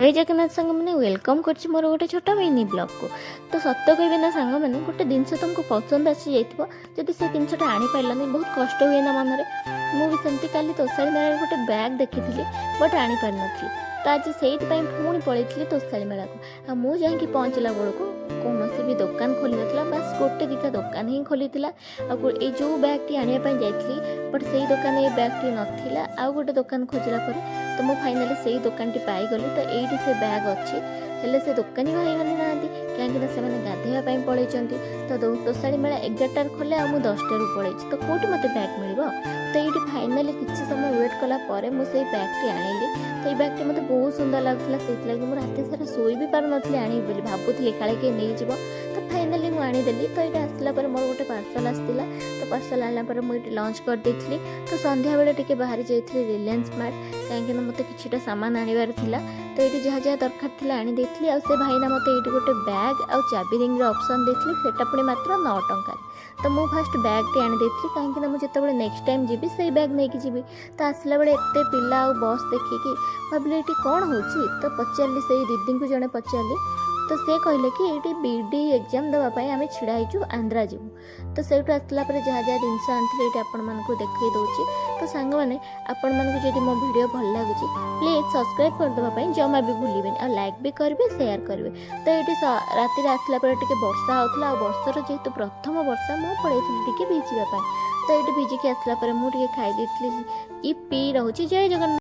ଜୟ ଜଗନ୍ନାଥ ସାଙ୍ଗମାନେ, welcome କରୁଛି ମୋର ଗୋଟେ ଛୋଟ ମିନି ବ୍ଲଗ୍କୁ। ତ ସତ କହିବେ ନା ସାଙ୍ଗମାନେ, ଗୋଟେ ଜିନିଷ ତୁମକୁ ପସନ୍ଦ ଆସିଯାଇଥିବ, ଯଦି ସେ ଜିନିଷଟା ଆଣିପାରିଲନି, ବହୁତ କଷ୍ଟ ହୁଏ ନା ମନରେ? ମୁଁ ବି ସେମିତି କାଲି ତୋଷାଳି ମେଳାରେ ଗୋଟେ ବ୍ୟାଗ୍ ଦେଖିଥିଲି, ବଟ୍ ଆଣିପାରିନଥିଲି। ତ ଆଜି ସେଇଥିପାଇଁ ପୁଣି ପଳେଇଥିଲି ତୋଷାଳି ମେଳାକୁ। ଆଉ ମୁଁ ଯାଇକି ପହଞ୍ଚିଲା ବେଳକୁ କୌଣସି ବି ଦୋକାନ ଖୋଲିନଥିଲା, ବାସ୍ ଗୋଟେ ଦୁଇଟା ଦୋକାନ ହିଁ ଖୋଲିଥିଲା। ଆଉ ଏଇ ଯେଉଁ ବ୍ୟାଗ୍ଟି ଆଣିବା ପାଇଁ ଯାଇଥିଲି, ବଟ୍ ସେଇ ଦୋକାନରେ ଏଇ ବ୍ୟାଗ୍ଟି ନଥିଲା। ଆଉ ଗୋଟେ ଦୋକାନ ଖୋଜିଲା ପରେ ତ ମୁଁ ଫାଇନାଲି ସେଇ ଦୋକାନଟି ପାଇଗଲି। ତ ଏଇଠି ସେ ବ୍ୟାଗ୍ ଅଛି, ହେଲେ ସେ ଦୋକାନୀ ଭାଇମାନେ ନାହାନ୍ତି, କାହିଁକିନା ସେମାନେ ଗାଧୋଇବା ପାଇଁ ପଳେଇଛନ୍ତି। ତ ତୋଷାଳି ମେଳା 11ଟାରେ ଖୋଲେ ଆଉ ମୁଁ 10ଟାରୁ ପଳେଇଛି, ତ କେଉଁଠି ମୋତେ ବ୍ୟାଗ୍ ମିଳିବ? ତ ଏଇଠି ଫାଇନାଲି କିଛି ସମୟ ୱେଟ୍ କଲା ପରେ ମୁଁ ସେଇ ବ୍ୟାଗ୍ଟି ଆଣିଲି। ତ ଏଇ ବ୍ୟାଗ୍ଟି ମୋତେ ବହୁତ ସୁନ୍ଦର ଲାଗୁଥିଲା, ସେଇଥିଲାଗି ମୁଁ ରାତି ସାରା ଶୋଇ ବି ପାରୁନଥିଲି ଆଣିବି ବୋଲି। ଭାବୁଥିଲି କାଳେ କିଏ ନେଇଯିବ। ତ ଫାଇନାଲି ମୁଁ ଆଣିଦେଲି। ତ ଏଇଟା ଆସିଲା ପରେ ମୋର ଗୋଟେ ପାର୍ସଲ୍ ଆସିଥିଲା। ତ ପାର୍ସଲ୍ ଆଣିଲା ପରେ ମୁଁ ଏଇଠି ଲଞ୍ଚ କରିଦେଇଥିଲି। ତ ସନ୍ଧ୍ୟାବେଳେ ଟିକେ ବାହାରି ଯାଇଥିଲି ରିଲାଏନ୍ସ ମାର୍ଟ, କାହିଁକିନା ମୋତେ କିଛିଟା ସାମାନ ଆଣିବାର ଥିଲା। ତ ଏଇଠି ଯାହା ଯାହା ଦରକାର ଥିଲା ଆଣିଦେଇଥିଲି। ଆଉ ସେ ଭାଇନା ମୋତେ ଏଇଠି ଗୋଟେ ବ୍ୟାଗ୍ ଆଉ ଚାବି ରିଙ୍ଗର ଅପସନ୍ ଦେଇଥିଲେ, ସେଟା ପୁଣି ମାତ୍ର 9 ଟଙ୍କାରେ। ତ ମୁଁ ଫାଷ୍ଟ ବ୍ୟାଗ୍ଟି ଆଣିଦେଇଥିଲି, କାହିଁକିନା ମୁଁ ଯେତେବେଳେ ନେକ୍ସଟ ଟାଇମ୍ ଯିବି, ସେଇ ବ୍ୟାଗ୍ ନେଇକି ଯିବି। ତ ଆସିଲା ବେଳେ ଏତେ ପିଲା ଆଉ ବସ୍ ଦେଖିକି ଭାବିଲି, ଏଇଠି କ'ଣ ହେଉଛି? ତ ପଚାରିଲି, ସେଇ ଦିଦିଙ୍କୁ ଜଣେ ପଚାରିଲି, ତ ସେ କହିଲେ କି ଏଇଠି ବିଇଡ଼ି ଏକ୍ଜାମ୍ ଦେବା ପାଇଁ ଆମେ ଛିଡ଼ା ହେଇଛୁ, ଆନ୍ଧ୍ରା ଯିବୁ। ତ ସେଇଠୁ ଆସିଲା ପରେ ଯାହା ଯାହା ଜିନିଷ ଆଣିଥିଲି, ଏଇଠି ଆପଣମାନଙ୍କୁ ଦେଖାଇ ଦେଉଛି। ତ ସାଙ୍ଗମାନେ, ଆପଣମାନଙ୍କୁ ଯଦି ମୋ ଭିଡ଼ିଓ ଭଲ ଲାଗୁଛି, ପ୍ଲିଜ୍ ସବସ୍କ୍ରାଇବ୍ କରିଦେବା ପାଇଁ ଜମା ବି ଭୁଲିବେନି ଆଉ ଲାଇକ୍ ବି କରିବେ, ସେୟାର କରିବେ। ତ ଏଇଠି ରାତିରେ ଆସିଲା ପରେ ଟିକେ ବର୍ଷା ହେଉଥିଲା ଆଉ ବର୍ଷର ଯେହେତୁ ପ୍ରଥମ ବର୍ଷା, ମୁଁ ପଳେଇଥିଲି ଟିକେ ଭିଜିବା ପାଇଁ। ତ ଏଇଠି ଭିଜିକି ଆସିଲା ପରେ ମୁଁ ଟିକେ ଖାଇ ଦେଇଥିଲି। ଇପି। ରହୁଛି, ଜୟ ଜଗନ୍ନାଥ।